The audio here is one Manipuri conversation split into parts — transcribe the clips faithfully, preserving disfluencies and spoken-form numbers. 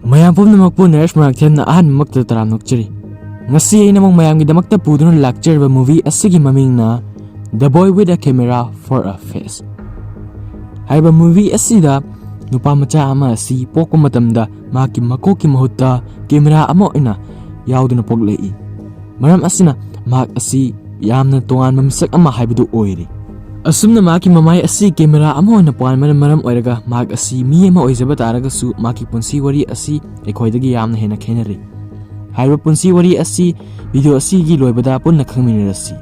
ꯃꯌꯥꯝ ꯄꯨꯝꯅꯃꯛꯄꯨ ꯅꯔꯦꯁ ꯃꯣꯏꯔꯥꯡꯊꯦꯝꯅ ꯑꯍꯥꯟꯕꯃꯛꯇ ꯇꯔꯥꯝꯅ ꯑꯣꯛꯆꯔꯤ꯫ ꯉꯁꯤ ꯑꯩꯅꯃꯛ ꯃꯌꯥꯝꯒꯤꯗꯃꯛꯇ ꯄꯨꯗꯨꯅ ꯂꯥꯛꯆꯔꯤꯕ movie ꯑꯁꯤꯒꯤ ꯃꯃꯤꯡꯅ The Boy with a Camera for a Face꯫ ꯍꯥꯏꯔꯤꯕ movie ꯑꯁꯤꯗ ꯅꯨꯄꯥ ꯃꯆꯥ ꯑꯃ ꯑꯁꯤ ꯄꯣꯛꯄ ꯃꯇꯝꯗ ꯃꯍꯥꯛꯀꯤ ꯃꯀꯣꯛꯀꯤ ꯃꯍꯨꯠꯇ camera ꯑꯃ ꯑꯣꯏꯅ ꯌꯥꯎꯗꯨꯅ ꯄꯣꯛꯂꯛꯏ꯫ ꯃꯔꯝ ꯑꯁꯤꯅ ꯃꯍꯥꯛ ꯑꯁꯤ ꯌꯥꯝꯅ ꯇꯣꯉꯥꯟꯕ ꯃꯤꯁꯛ ꯑꯃ ꯍꯥꯏꯕꯗꯨ ꯑꯣꯏꯔꯤ꯫ ꯑꯁꯨꯝꯅ ꯃꯍꯥꯛꯀꯤ ꯃꯃꯥꯏ ꯑꯁꯤ camera ꯑꯃ ꯑꯣꯏꯅ ꯄꯥꯟꯕꯅ ꯃꯔꯝ ꯑꯣꯏꯔꯒ ꯃꯍꯥꯛ ꯑꯁꯤ ꯃꯤ ꯑꯃ ꯑꯣꯏꯖꯕ ꯇꯥꯔꯒꯁꯨ ꯃꯍꯥꯛꯀꯤ ꯄꯨꯟꯁꯤ ꯋꯥꯔꯤ ꯑꯁꯤ ꯑꯩꯈꯣꯏꯗꯒꯤ ꯌꯥꯝꯅ ꯍꯦꯟꯅ ꯈꯦꯠꯅꯔꯤ꯫ ꯍꯥꯏꯔꯤꯕ ꯄꯨꯟꯁꯤ ꯋꯥꯔꯤ ꯑꯁꯤ video ꯑꯁꯤꯒꯤ ꯂꯣꯏꯕꯗ ꯄꯨꯟꯅ ꯈꯪꯃꯤꯟꯅꯔꯁꯤ꯫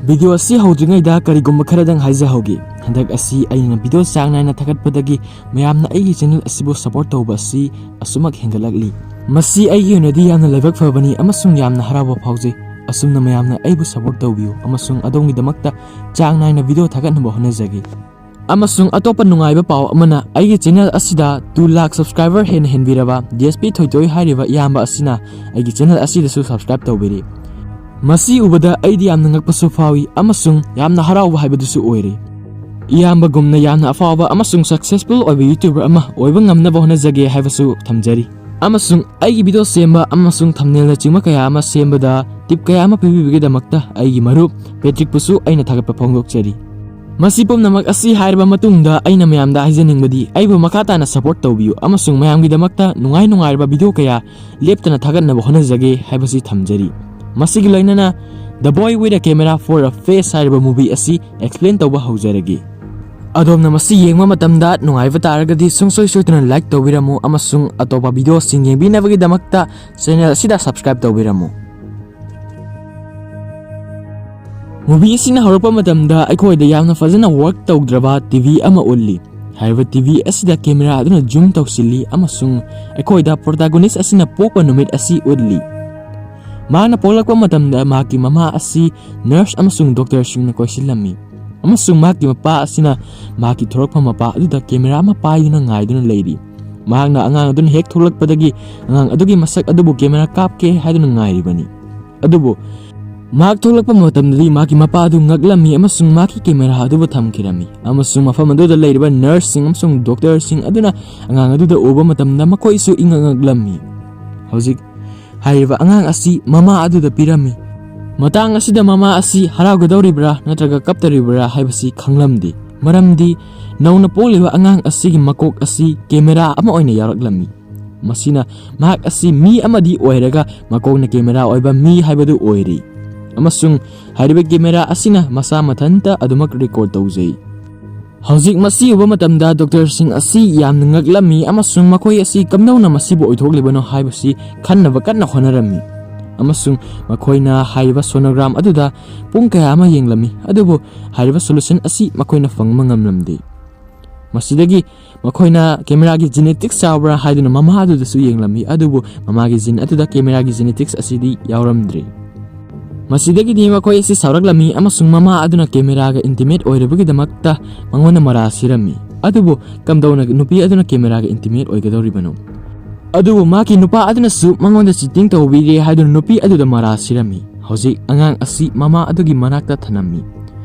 Video ꯑꯁꯤ ꯍꯧꯗ꯭ꯔꯤꯉꯩꯗ ꯀꯔꯤꯒꯨꯝꯕ ꯈꯔꯗꯪ ꯍꯥꯏꯖꯍꯧꯒꯦ꯫ ꯍꯟꯗꯛ ꯑꯁꯤ ꯑꯩꯅ video ꯆꯥꯡ ꯅꯥꯏꯅ ꯊꯥꯒꯠꯄꯗꯒꯤ ꯃꯌꯥꯝꯅ ꯑꯩꯒꯤ channel ꯑꯁꯤꯕꯨ support ꯇꯧꯕ ꯑꯁꯤ ꯑꯁꯨꯃꯛ ꯍꯦꯟꯒꯠꯂꯛꯂꯤ꯫ ꯃꯁꯤ ꯑꯩꯒꯤ ꯑꯣꯏꯅꯗꯤ ꯌꯥꯝꯅ ꯂꯥꯏꯕꯛ ꯐꯕꯅꯤ ꯑꯃꯁꯨꯡ ꯌꯥꯝꯅ ꯍꯔꯥꯎꯕ ꯐꯥꯎꯖꯩ꯫ ꯑꯁꯨꯝꯅ ꯃꯌꯥꯝꯅ ꯑꯩꯕꯨ support ꯇꯧꯕꯤꯌꯨ ꯑꯃꯁꯨꯡ ꯑꯗꯣꯝꯒꯤꯗꯃꯛꯇ ꯆꯥꯡ ꯅꯥꯏꯅ video ꯊꯥꯒꯠꯅꯕ ꯍꯣꯠꯅꯖꯒꯦ꯫ ꯑꯃꯁꯨꯡ ꯑꯇꯣꯞꯄ ꯅꯨꯡꯉꯥꯏꯕ ꯄꯥꯎ ꯑꯃꯅ, ꯑꯩꯒꯤ channel ꯑꯁꯤꯗ two lakh subscriber ꯍꯦꯟꯅ ꯍꯦꯟꯕꯤꯔꯕ D S P ꯊꯣꯏꯇꯣꯏ ꯍꯥꯏꯔꯤꯕ ꯏꯌꯥꯝꯕ ꯑꯁꯤꯅ ꯑꯩꯒꯤ channel ꯑꯁꯤꯗꯁꯨ subscribe ꯇꯧꯕꯤꯔꯤ꯫ ꯃꯁꯤ ꯎꯕꯗ ꯑꯩꯗꯤ ꯌꯥꯝꯅ ꯉꯛꯄꯁꯨ ꯐꯥꯎꯏ ꯑꯃꯁꯨꯡ ꯌꯥꯝꯅ ꯍꯔꯥꯎꯕ ꯍꯥꯏꯕꯗꯨꯁꯨ ꯑꯣꯏꯔꯦ꯫ ꯏꯌꯥꯝꯕꯒꯨꯝꯅ ꯌꯥꯝꯅ ꯑꯐꯥꯎꯕ ꯑꯃꯁꯨꯡ successful ꯑꯣꯏꯕ YouTuber ꯑꯃ ꯑꯣꯏꯕ ꯉꯝꯅꯕ ꯍꯣꯠꯅꯖꯒꯦ ꯍꯥꯏꯕꯁꯨ ꯊꯝꯖꯔꯤ꯫ ꯑꯃꯁꯨꯡ ꯑꯩꯒꯤ video ꯁꯦꯝꯕ ꯑꯃꯁꯨꯡ thumbnailꯅꯆꯤꯡꯕ ꯀꯌꯥ ꯑꯃ ꯁꯦꯝꯕꯗ tip ꯀꯌꯥ ꯑꯃ ꯄꯤꯕꯤꯕꯒꯤꯗꯃꯛꯇ ꯑꯩꯒꯤ ꯃꯔꯨꯞ ꯄꯦꯇ꯭ꯔꯤꯛꯄꯨꯁꯨ ꯑꯩꯅ ꯊꯥꯒꯠꯄ ꯐꯣꯡꯗꯣꯛꯆꯔꯤ꯫ ꯃꯁꯤ ꯄꯨꯝꯅꯃꯛ ꯑꯁꯤ ꯍꯥꯏꯔꯕ ꯃꯇꯨꯡꯗ ꯑꯩꯅ ꯃꯌꯥꯝꯗ ꯍꯥꯏꯖꯅꯤꯡꯕꯗꯤ ꯑꯩꯕꯨ ꯃꯈꯥ ꯇꯥꯅ support ꯇꯧꯕꯤꯌꯨ ꯑꯃꯁꯨꯡ ꯃꯌꯥꯝꯒꯤꯗꯃꯛꯇ ꯅꯨꯡꯉꯥꯏ ꯅꯨꯡꯉꯥꯏꯔꯕ video ꯀꯌꯥ ꯂꯦꯞꯇꯅ ꯊꯥꯒꯠꯅꯕ ꯍꯣꯠꯅꯖꯒꯦ ꯍꯥꯏꯕꯁꯤ ꯊꯝꯖꯔꯤ꯫ ꯃꯁꯤꯒꯤ ꯂꯣꯏꯅꯅ The Boy with a Camera for a Face ꯍꯥꯏꯔꯤꯕ movie ꯑꯁꯤ explain ꯇꯧꯕ ꯍꯧꯖꯔꯒꯦ꯫ ꯑꯗꯣꯝꯅ ꯃꯁꯤ ꯌꯦꯡꯕ ꯃꯇꯝꯗ ꯅꯨꯡꯉꯥꯏꯕ ꯇꯥꯔꯒꯗꯤ ꯁꯨꯡꯁꯣꯏ ꯁꯣꯏꯗꯅ like ꯇꯧꯕꯤꯔꯝꯃꯨ ꯑꯃꯁꯨꯡ ꯑꯇꯣꯞꯄ videoꯁꯤꯡ ꯌꯦꯡꯕꯤꯅꯕꯒꯤꯗꯃꯛꯇ channel ꯑꯁꯤꯗ subscribe ꯇꯧꯕꯤꯔꯝꯃꯨ꯫ Movie ꯑꯁꯤꯅ ꯍꯧꯔꯛꯄ ꯃꯇꯝꯗ ꯑꯩꯈꯣꯏꯗ ꯌꯥꯝꯅ ꯐꯖꯅ work ꯇꯧꯗ꯭ꯔꯕ T V ꯑꯃ ꯎꯠꯂꯤ꯫ ꯍꯥꯏꯔꯤꯕ T V ꯑꯁꯤꯗ camera ꯑꯗꯨꯅ zoom ꯇꯧꯁꯤꯜꯂꯤ ꯑꯃꯁꯨꯡ ꯑꯩꯈꯣꯏꯗ protagonist ꯑꯁꯤꯅ ꯄꯣꯛꯄ ꯅꯨꯃꯤꯠ ꯑꯁꯤ ꯎꯠꯂꯤ꯫ ꯃꯍꯥꯛꯅ ꯄꯣꯛꯂꯛꯄ ꯃꯇꯝꯗ ꯃꯍꯥꯛꯀꯤ ꯃꯃꯥ ꯑꯁꯤ nurse ꯑꯃꯁꯨꯡ doctorꯁꯤꯡꯅ ꯀꯣꯏꯁꯤꯜꯂꯝꯃꯤ, ꯑꯃꯁꯨꯡ ꯃꯍꯥꯛꯀꯤ ꯃꯄꯥ ꯑꯁꯤꯅ ꯃꯍꯥꯛꯀꯤ ꯊꯣꯔꯛꯐꯝ ꯃꯄꯥ ꯑꯗꯨꯗ camera ꯑꯃ ꯄꯥꯏꯗꯨꯅ ꯉꯥꯏꯗꯨꯅ ꯂꯩꯔꯤ꯫ ꯃꯍꯥꯛꯅ ꯑꯉꯥꯡ ꯑꯗꯨꯅ ꯍꯦꯛ ꯊꯣꯛꯂꯛꯄꯗꯒꯤ ꯑꯉꯥꯡ ꯑꯗꯨꯒꯤ ꯃꯁꯛ ꯑꯗꯨꯕꯨ camera ꯀꯥꯞꯀꯦ ꯍꯥꯏꯗꯨꯅ ꯉꯥꯏꯔꯤꯕꯅꯤ꯫ ꯑꯗꯨꯕꯨ ꯃꯍꯥꯛ ꯊꯣꯛꯂꯛꯄ ꯃꯇꯝꯗꯗꯤ ꯃꯍꯥꯛꯀꯤ ꯃꯄꯥ ꯑꯗꯨ ꯉꯛꯂꯝꯃꯤ ꯑꯃꯁꯨꯡ ꯃꯍꯥꯛꯀꯤ ꯀꯦꯃꯦꯔꯥ ꯑꯗꯨꯕꯨ ꯊꯝꯈꯤꯔꯝꯃꯤ, ꯑꯃꯁꯨꯡ ꯃꯐꯝ ꯑꯗꯨꯗ ꯂꯩꯔꯤꯕ ꯅꯔꯁꯁꯤꯡ ꯑꯃꯁꯨꯡ ꯗꯣꯛꯇꯔꯁꯤꯡ ꯑꯗꯨꯅ ꯑꯉꯥꯡ ꯑꯗꯨꯗ ꯎꯕ ꯃꯇꯝꯗ ꯃꯈꯣꯏꯁꯨ ꯏꯉꯛ ꯉꯛꯂꯝꯃꯤ꯫ ꯍꯧꯖꯤꯛ ꯍꯥꯏꯔꯤꯕ ꯑꯉꯥꯡ ꯑꯁꯤ ꯃꯃꯥ ꯑꯗꯨꯗ ꯄꯤꯔꯝꯃꯤ꯫ ꯃꯇꯥꯡ ꯑꯁꯤꯗ ꯃꯃꯥ ꯑꯁꯤ ꯍꯔꯥꯎꯒꯗꯧꯔꯤꯕ꯭ꯔꯥ ꯅꯠꯇ꯭ꯔꯒ ꯀꯞꯇꯧꯔꯤꯕ꯭ꯔꯥ ꯍꯥꯏꯕꯁꯤ ꯈꯪꯂꯝꯗꯦ, ꯃꯔꯝꯗꯤ ꯅꯧꯅ ꯄꯣꯛꯂꯤꯕ ꯑꯉꯥꯡ ꯑꯁꯤꯒꯤ ꯃꯀꯣꯛ ꯑꯁꯤ ꯀꯦꯃꯦꯔꯥ ꯑꯃ ꯑꯣꯏꯅ ꯌꯥꯎꯔꯛꯂꯝꯃꯤ꯫ ꯃꯁꯤꯅ ꯃꯍꯥꯛ ꯑꯁꯤ ꯃꯤ ꯑꯃꯗꯤ ꯑꯣꯏꯔꯒ ꯃꯀꯣꯛꯅ ꯀꯦꯃꯦꯔꯥ ꯑꯣꯏꯕ ꯃꯤ ꯍꯥꯏꯕꯗꯨ ꯑꯣꯏꯔꯤ, ꯑꯃꯁꯨꯡ ꯍꯥꯏꯔꯤꯕ ꯀꯦꯃꯦꯔꯥ ꯑꯁꯤꯅ ꯃꯁꯥ ꯃꯊꯟꯇ ꯑꯗꯨꯃꯛ ꯔꯦꯀꯣꯔꯗ ꯇꯧꯖꯩ꯫ ꯍꯧꯖꯤꯛ ꯃꯁꯤ ꯎꯕ ꯃꯇꯝꯗ ꯗꯣꯛꯇꯔꯁꯤꯡ ꯑꯁꯤ ꯌꯥꯝꯅ ꯉꯛꯂꯝꯃꯤ ꯑꯃꯁꯨꯡ ꯃꯈꯣꯏ ꯑꯁꯤ ꯀꯝꯗꯧꯅ ꯃꯁꯤꯕꯨ ꯑꯣꯏꯊꯣꯛꯂꯤꯕꯅꯣ ꯍꯥꯏꯕꯁꯤ ꯈꯟꯅꯕ ꯀꯟꯅ ꯍꯣꯠꯅꯔꯝꯃꯤ, ꯑꯃꯁꯨꯡ ꯃꯈꯣꯏꯅ ꯍꯥꯏꯔꯤꯕ ꯁꯣꯅꯣꯒ꯭ꯔꯥꯝ ꯑꯗꯨꯗ ꯄꯨꯡ ꯀꯌꯥ ꯑꯃ ꯌꯦꯡꯂꯝꯃꯤ, ꯑꯗꯨꯕꯨ ꯍꯥꯏꯔꯤꯕ ꯁꯣꯂꯨꯁꯟ ꯑꯁꯤ ꯃꯈꯣꯏꯅ ꯐꯪꯕ ꯉꯝꯂꯝꯗꯦ꯫ ꯃꯁꯤꯗꯒꯤ ꯃꯈꯣꯏꯅ ꯀꯦꯃꯦꯔꯥꯒꯤ ꯖꯦꯅꯦꯇꯤꯛꯁ ꯌꯥꯎꯕ꯭ꯔꯥ ꯍꯥꯏꯗꯨꯅ ꯃꯃꯥ ꯑꯗꯨꯗꯁꯨ ꯌꯦꯡꯂꯝꯃꯤ, ꯑꯗꯨꯕꯨ ꯃꯃꯥꯒꯤ ꯖꯤꯟ ꯑꯗꯨꯗ ꯀꯦꯃꯦꯔꯥꯒꯤ ꯖꯦꯅꯦꯇꯤꯛꯁ ꯑꯁꯤꯗꯤ ꯌꯥꯎꯔꯝꯗ꯭ꯔꯦ꯫ ꯃꯁꯤꯗꯒꯤꯗꯤ ꯃꯈꯣꯏ ꯑꯁꯤ ꯁꯥꯎꯔꯛꯂꯝꯃꯤ ꯑꯃꯁꯨꯡ ꯃꯃꯥ ꯑꯗꯨꯅ ꯀꯦꯃꯦꯔꯥꯒ ꯏꯟꯇꯤꯃꯦꯠ ꯑꯣꯏꯔꯕꯒꯤꯗꯃꯛꯇ ꯃꯉꯣꯟꯗ ꯃꯔꯥꯜ ꯁꯤꯔꯝꯃꯤ꯫ ꯑꯗꯨꯕꯨ ꯀꯝꯗꯧꯅ ꯅꯨꯄꯤ ꯑꯗꯨꯅ ꯀꯦꯃꯦꯔꯥꯒ ꯏꯟꯇꯤꯃꯦꯠ ꯑꯣꯏꯒꯗꯧꯔꯤꯕꯅꯣ? ꯑꯗꯨꯕꯨ ꯃꯍꯥꯛꯀꯤ ꯅꯨꯄꯥ ꯑꯗꯨꯅꯁꯨ ꯃꯉꯣꯟꯗ ꯆꯤꯇꯤꯡ ꯇꯧꯕꯤꯔꯦ ꯍꯥꯏꯗꯨꯅ ꯅꯨꯄꯤ ꯑꯗꯨꯗ ꯃꯔꯥꯜ ꯁꯤꯔꯝꯃꯤ꯫ ꯍꯧꯖꯤꯛ ꯑꯉꯥꯡ ꯑꯁꯤ ꯃꯃꯥ ꯑꯗꯨꯒꯤ ꯃꯅꯥꯛꯇ ꯊꯅꯝꯃꯤ꯫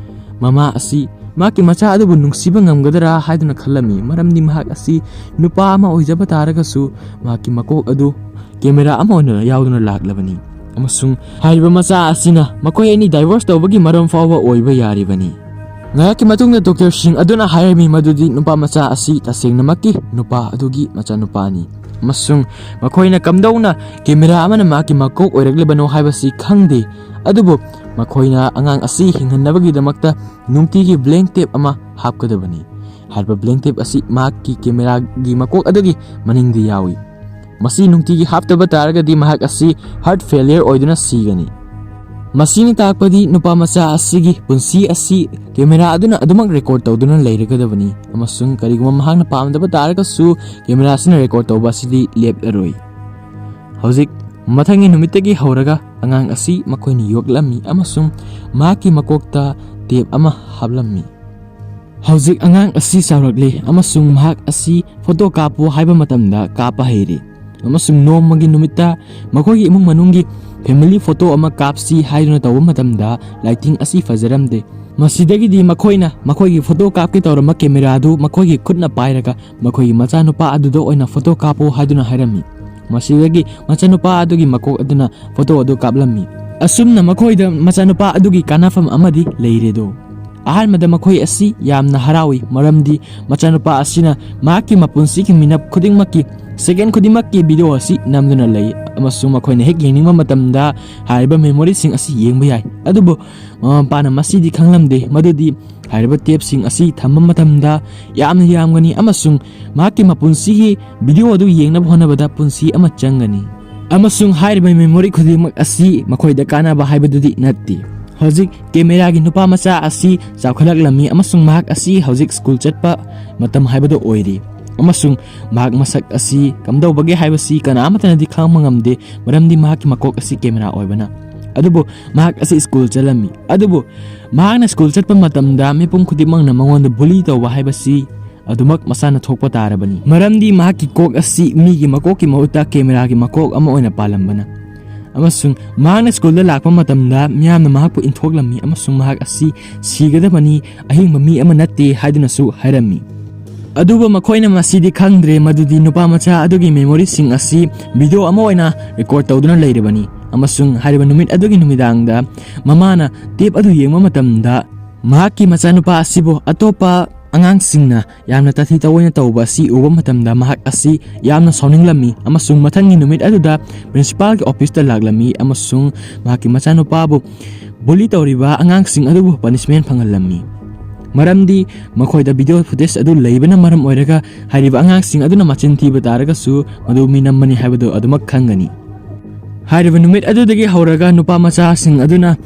ꯃꯃꯥ ꯑꯁꯤ ꯃꯍꯥꯛꯀꯤ ꯃꯆꯥ ꯑꯗꯨꯕꯨ ꯅꯨꯡꯁꯤꯕ ꯉꯝꯒꯗ꯭ꯔꯥ ꯍꯥꯏꯗꯨꯅ ꯈꯜꯂꯝꯃꯤ, ꯃꯔꯝꯗꯤ ꯃꯍꯥꯛ ꯑꯁꯤ ꯅꯨꯄꯥ ꯑꯃ ꯑꯣꯏꯖꯕ ꯇꯥꯔꯒꯁꯨ ꯃꯍꯥꯛꯀꯤ ꯃꯀꯣꯛ ꯑꯗꯨ ꯀꯦꯃꯦꯔꯥ ꯑꯃ ꯑꯣꯏꯅ ꯌꯥꯎꯗꯨꯅ ꯂꯥꯛꯂꯕꯅꯤ, ꯑꯃꯁꯨꯡ ꯍꯥꯏꯔꯤꯕ ꯃꯆꯥ ꯑꯁꯤꯅ ꯃꯈꯣꯏ ꯑꯅꯤ ꯗꯥꯏꯚꯣꯔꯁ ꯇꯧꯕꯒꯤ ꯃꯔꯝ ꯐꯥꯎꯕ ꯑꯣꯏꯕ ꯌꯥꯔꯤꯕꯅꯤ꯫ ꯉꯥꯏꯍꯥꯛꯀꯤ ꯃꯇꯨꯡꯗ ꯗꯣꯛꯇꯔꯁꯤꯡ ꯑꯗꯨꯅ ꯍꯥꯏꯔꯝꯃꯤ ꯃꯗꯨꯗꯤ ꯅꯨꯄꯥ ꯃꯆꯥ ꯑꯁꯤ ꯇꯁꯦꯡꯅꯃꯛꯀꯤ ꯅꯨꯄꯥ ꯑꯗꯨꯒꯤ ꯃꯆꯥꯅꯨꯄꯥꯅꯤ, ꯑꯃꯁꯨꯡ ꯃꯈꯣꯏꯅ ꯀꯝꯗꯧꯅ ꯀꯦꯃꯦꯔꯥ ꯑꯃꯅ ꯃꯍꯥꯛꯀꯤ ꯃꯀꯣꯛ ꯑꯣꯏꯔꯛꯂꯤꯕꯅꯣ ꯍꯥꯏꯕꯁꯤ ꯈꯪꯗꯦ, ꯑꯗꯨꯕꯨ ꯃꯈꯣꯏꯅ ꯑꯉꯥꯡ ꯑꯁꯤ ꯍꯤꯡꯍꯟꯅꯕꯒꯤꯗꯃꯛꯇ ꯅꯨꯡꯇꯤꯒꯤ ꯕ꯭ꯂꯦꯡ ꯇꯦꯞ ꯑꯃ ꯍꯥꯞꯀꯗꯕꯅꯤ꯫ ꯍꯥꯏꯔꯤꯕ ꯕ꯭ꯂꯦꯡ ꯇꯦꯞ ꯑꯁꯤ ꯃꯍꯥꯛꯀꯤ ꯀꯦꯃꯦꯔꯥꯒꯤ ꯃꯀꯣꯛ ꯑꯗꯨꯒꯤ ꯃꯅꯤꯡꯗ ꯌꯥꯎꯏ꯫ ꯃꯁꯤ ꯅꯨꯡꯇꯤꯒꯤ ꯍꯥꯞꯇꯕ ꯇꯥꯔꯒꯗꯤ ꯃꯍꯥꯛ ꯑꯁꯤ ꯍꯥꯔꯠ ꯐꯦꯂꯤꯌꯔ ꯑꯣꯏꯗꯨꯅ ꯁꯤꯒꯅꯤ꯫ ꯃꯁꯤꯅ ꯇꯥꯛꯄꯗꯤ ꯅꯨꯄꯥ ꯃꯆꯥ ꯑꯁꯤꯒꯤ ꯄꯨꯟꯁꯤ ꯑꯁꯤ ꯀꯦꯃꯦꯔꯥ ꯑꯗꯨꯅ ꯑꯗꯨꯃꯛ ꯔꯦꯀꯣꯔꯗ ꯇꯧꯗꯨꯅ ꯂꯩꯔꯒꯗꯕꯅꯤ, ꯑꯃꯁꯨꯡ ꯀꯔꯤꯒꯨꯝꯕ ꯃꯍꯥꯛꯅ ꯄꯥꯝꯗꯕ ꯇꯥꯔꯒꯁꯨ ꯀꯦꯃꯦꯔꯥ ꯑꯁꯤꯅ ꯔꯦꯀꯣꯔꯗ ꯇꯧꯕ ꯑꯁꯤꯗꯤ ꯂꯦꯞꯂꯔꯣꯏ꯫ ꯍꯧꯖꯤꯛ ꯃꯊꯪꯒꯤ ꯅꯨꯃꯤꯠꯇꯒꯤ ꯍꯧꯔꯒ ꯑꯉꯥꯡ ꯑꯁꯤ ꯃꯈꯣꯏꯅ ꯌꯣꯛꯂꯝꯃꯤ ꯑꯃꯁꯨꯡ ꯃꯍꯥꯛꯀꯤ ꯃꯀꯣꯛꯇ ꯇꯦꯞ ꯑꯃ ꯍꯥꯞꯂꯝꯃꯤ꯫ ꯍꯧꯖꯤꯛ ꯑꯉꯥꯡ ꯑꯁꯤ ꯆꯥꯎꯔꯛꯂꯦ ꯑꯃꯁꯨꯡ ꯃꯍꯥꯛ ꯑꯁꯤ ꯐꯣꯇꯣ ꯀꯥꯞꯄꯨ ꯍꯥꯏꯕ ꯃꯇꯝꯗ ꯀꯥꯞꯄ ꯍꯩꯔꯦ, ꯑꯃꯁꯨꯡ ꯅꯣꯡꯃꯒꯤ ꯅꯨꯃꯤꯠꯇ ꯃꯈꯣꯏꯒꯤ ꯏꯃꯨꯡ ꯃꯅꯨꯡꯒꯤ ꯐꯦꯃꯤꯂꯤ ꯐꯣꯇꯣ ꯑꯃ ꯀꯥꯞꯁꯤ ꯍꯥꯏꯗꯨꯅ ꯇꯧꯕ ꯃꯇꯝꯗ ꯂꯥꯏꯇꯤꯡ ꯑꯁꯤ ꯐꯖꯔꯝꯗꯦ꯫ ꯃꯁꯤꯗꯒꯤꯗꯤ ꯃꯈꯣꯏꯅ ꯃꯈꯣꯏꯒꯤ ꯐꯣꯇꯣ ꯀꯥꯞꯀꯦ ꯇꯧꯔꯝꯕ ꯀꯦꯃꯦꯔꯥꯗꯨ ꯃꯈꯣꯏꯒꯤ ꯈꯨꯠꯅ ꯄꯥꯏꯔꯒ ꯃꯈꯣꯏꯒꯤ ꯃꯆꯥꯅꯨꯄꯥ ꯑꯗꯨꯗ ꯑꯣꯏꯅ ꯐꯣꯇꯣ ꯀꯥꯞꯄꯣ ꯍꯥꯏꯗꯨꯅ ꯍꯥꯏꯔꯝꯃꯤ꯫ ꯃꯁꯤꯗꯒꯤ ꯃꯆꯥꯅꯨꯄꯥ ꯑꯗꯨꯒꯤ ꯃꯀꯣꯛ ꯑꯗꯨꯅ ꯐꯣꯇꯣ ꯑꯗꯨ ꯀꯥꯞꯂꯝꯃꯤ꯫ ꯑꯁꯨꯝꯅ ꯃꯈꯣꯏꯗ ꯃꯆꯥꯅꯨꯄꯥ ꯑꯗꯨꯒꯤ ꯀꯥꯟꯅꯐꯝ ꯑꯃꯗꯤ ꯂꯩꯔꯦꯗꯣ꯫ ꯑꯍꯥꯟꯕꯗ ꯃꯈꯣꯏ ꯑꯁꯤ ꯌꯥꯝꯅ ꯍꯔꯥꯎꯏ, ꯃꯔꯝꯗꯤ ꯃꯆꯥꯅꯨꯄꯥ ꯑꯁꯤꯅ ꯃꯍꯥꯛꯀꯤ ꯃꯄꯨꯟꯁꯤꯒꯤ ꯃꯤꯅꯠ ꯈꯨꯗꯤꯡꯃꯛꯀꯤ, ꯁꯦꯀꯦꯟ ꯈꯨꯗꯤꯡꯃꯛꯀꯤ ꯚꯤꯗꯤꯑꯣ ꯑꯁꯤ ꯅꯝꯗꯨꯅ ꯂꯩ, ꯑꯃꯁꯨꯡ ꯃꯈꯣꯏꯅ ꯍꯦꯛ ꯌꯦꯡꯅꯤꯡꯕ ꯃꯇꯝꯗ ꯍꯥꯏꯔꯤꯕ ꯃꯦꯃꯣꯔꯤꯁꯤꯡ ꯑꯁꯤ ꯌꯦꯡꯕ ꯌꯥꯏ꯫ ꯑꯗꯨꯕꯨ ꯃꯃꯥ ꯃꯄꯥꯅ ꯃꯁꯤꯗꯤ ꯈꯪꯂꯝꯗꯦ, ꯃꯗꯨꯗꯤ ꯍꯥꯏꯔꯤꯕ ꯇꯦꯞꯁꯤꯡ ꯑꯁꯤ ꯊꯝꯕ ꯃꯇꯝꯗ ꯌꯥꯝꯅ ꯌꯥꯝꯒꯅꯤ ꯑꯃꯁꯨꯡ ꯃꯍꯥꯛꯀꯤ ꯃꯄꯨꯟꯁꯤꯒꯤ ꯚꯤꯗꯤꯑꯣ ꯑꯗꯨ ꯌꯦꯡꯅꯕ ꯍꯣꯠꯅꯕꯗ ꯄꯨꯟꯁꯤ ꯑꯃ ꯆꯪꯒꯅꯤ꯫ ꯑꯃꯁꯨꯡ ꯍꯥꯏꯔꯤꯕ ꯃꯦꯃꯣꯔꯤ ꯈꯨꯗꯤꯡꯃꯛ ꯑꯁꯤ ꯃꯈꯣꯏꯗ ꯀꯥꯟꯅꯕ ꯍꯥꯏꯕꯗꯨꯗꯤ ꯅꯠꯇꯦ꯫ ꯍꯧꯖꯤꯛ ꯀꯦꯃꯦꯔꯥꯒꯤ ꯅꯨꯄꯥ ꯃꯆꯥ ꯑꯁꯤ ꯆꯥꯎꯈꯠꯂꯛꯂꯝꯃꯤ ꯑꯃꯁꯨꯡ ꯃꯍꯥꯛ ꯑꯁꯤ ꯍꯧꯖꯤꯛ ꯁ꯭ꯀꯨꯜ ꯆꯠꯄ ꯃꯇꯝ ꯍꯥꯏꯕꯗꯨ ꯑꯣꯏꯔꯤ꯫ ꯑꯃꯁꯨꯡ ꯃꯍꯥꯛ ꯃꯁꯛ ꯑꯁꯤ ꯀꯝꯗꯧꯕꯒꯦ ꯍꯥꯏꯕꯁꯤ ꯀꯅꯥ ꯑꯃꯠꯇꯅꯗꯤ ꯈꯪꯕ ꯉꯝꯗꯦ, ꯃꯔꯝꯗꯤ ꯃꯍꯥꯛꯀꯤ ꯃꯀꯣꯛ ꯑꯁꯤ ꯀꯦꯃꯦꯔꯥ ꯑꯣꯏꯕꯅ꯫ ꯑꯗꯨꯕꯨ ꯃꯍꯥꯛ ꯑꯁꯤ ꯁ꯭ꯀꯨꯜ ꯆꯠꯂꯝꯃꯤ꯫ ꯑꯗꯨꯕꯨ ꯃꯍꯥꯛꯅ ꯁ꯭ꯀꯨꯜ ꯆꯠꯄ ꯃꯇꯝꯗ ꯃꯤꯄꯨꯝ ꯈꯨꯗꯤꯡꯃꯛꯅ ꯃꯉꯣꯟꯗ ꯕꯨꯂꯤ ꯇꯧꯕ ꯍꯥꯏꯕꯁꯤ ꯑꯗꯨꯃꯛ ꯃꯁꯥꯅ ꯊꯣꯛꯄ ꯇꯥꯔꯕꯅꯤ, ꯃꯔꯝꯗꯤ ꯃꯍꯥꯛꯀꯤ ꯀꯣꯛ ꯑꯁꯤ ꯃꯤꯒꯤ ꯃꯀꯣꯛꯀꯤ ꯃꯍꯨꯠꯇ ꯀꯦꯃꯦꯔꯥꯒꯤ ꯃꯀꯣꯛ ꯑꯃ ꯑꯣꯏꯅ ꯄꯥꯜꯂꯝꯕꯅ꯫ ꯑꯃꯁꯨꯡ ꯃꯍꯥꯛꯅ ꯁ꯭ꯀꯨꯜꯗ ꯂꯥꯛꯄ ꯃꯇꯝꯗ ꯃꯤꯌꯥꯝꯅ ꯃꯍꯥꯛꯄꯨ ꯏꯟꯊꯣꯛꯂꯝꯃꯤ ꯑꯃꯁꯨꯡ ꯃꯍꯥꯛ ꯑꯁꯤ ꯁꯤꯒꯗꯕꯅꯤ, ꯑꯍꯤꯡꯕ ꯃꯤ ꯑꯃ ꯅꯠꯇꯦ ꯍꯥꯏꯗꯨꯅꯁꯨ ꯍꯥꯏꯔꯝꯃꯤ꯫ ꯑꯗꯨꯕꯨ ꯃꯈꯣꯏꯅ ꯃꯁꯤꯗꯤ ꯈꯪꯗ꯭ꯔꯦ ꯃꯗꯨꯗꯤ ꯅꯨꯄꯥ ꯃꯆꯥ ꯑꯗꯨꯒꯤ ꯃꯦꯃꯣꯔꯤꯁꯤꯡ ꯑꯁꯤ ꯚꯤꯗꯤꯑꯣ ꯑꯃ ꯑꯣꯏꯅ ꯔꯦꯀꯣꯔꯗ ꯇꯧꯗꯨꯅ ꯂꯩꯔꯕꯅꯤ, ꯑꯃꯁꯨꯡ ꯍꯥꯏꯔꯤꯕ ꯅꯨꯃꯤꯠ ꯑꯗꯨꯒꯤ ꯅꯨꯃꯤꯗꯥꯡꯗ ꯃꯃꯥꯅ ꯇꯦꯞ ꯑꯗꯨ ꯌꯦꯡꯕ ꯃꯇꯝꯗ ꯃꯍꯥꯛꯀꯤ ꯃꯆꯥꯅꯨꯄꯥ ꯑꯁꯤꯕꯨ ꯑꯇꯣꯞꯄ ꯑꯉꯥꯡꯁꯤꯡꯅ ꯌꯥꯝꯅ ꯇꯥꯊꯤ ꯇꯥꯑꯣꯏꯅ ꯇꯧꯕ ꯑꯁꯤ ꯎꯕ ꯃꯇꯝꯗ ꯃꯍꯥꯛ ꯑꯁꯤ ꯌꯥꯝꯅ ꯁꯥꯎꯅꯤꯡꯂꯝꯃꯤ ꯑꯃꯁꯨꯡ ꯃꯊꯪꯒꯤ ꯅꯨꯃꯤꯠ ꯑꯗꯨꯗ ꯄ꯭ꯔꯤꯟꯁꯤꯄꯥꯜꯒꯤ ꯑꯣꯐꯤꯁꯇ ꯂꯥꯛꯂꯝꯃꯤ ꯑꯃꯁꯨꯡ ꯃꯍꯥꯛꯀꯤ ꯃꯆꯥꯅꯨꯄꯥꯕꯨ ꯕꯨꯂꯤ ꯇꯧꯔꯤꯕ ꯑꯉꯥꯡꯁꯤꯡ ꯑꯗꯨꯕꯨ ꯄꯅꯤꯁꯃꯦꯟ ꯐꯪꯍꯜꯂꯝꯃꯤ꯫ ꯃꯔꯝꯗꯤ ꯃꯈꯣꯏꯗ ꯚꯤꯗꯤꯑꯣ ꯐꯨꯇꯦꯖ ꯑꯗꯨ ꯂꯩꯕꯅ ꯃꯔꯝ ꯑꯣꯏꯔꯒ ꯍꯥꯏꯔꯤꯕ ꯑꯉꯥꯡꯁꯤꯡ ꯑꯗꯨꯅ ꯃꯆꯤꯟ ꯊꯤꯕ ꯇꯥꯔꯒꯁꯨ ꯃꯗꯨ ꯃꯤ ꯅꯝꯕꯅꯤ ꯍꯥꯏꯕꯗꯨ ꯑꯗꯨꯃꯛ ꯈꯪꯒꯅꯤ꯫ ꯍꯥꯏꯔꯤꯕ ꯅꯨꯃꯤꯠ ꯑꯗꯨꯗꯒꯤ ꯍꯧꯔꯒ ꯅꯨꯄꯥ ꯃꯆꯥꯁꯤꯡ ꯑꯗꯨꯅ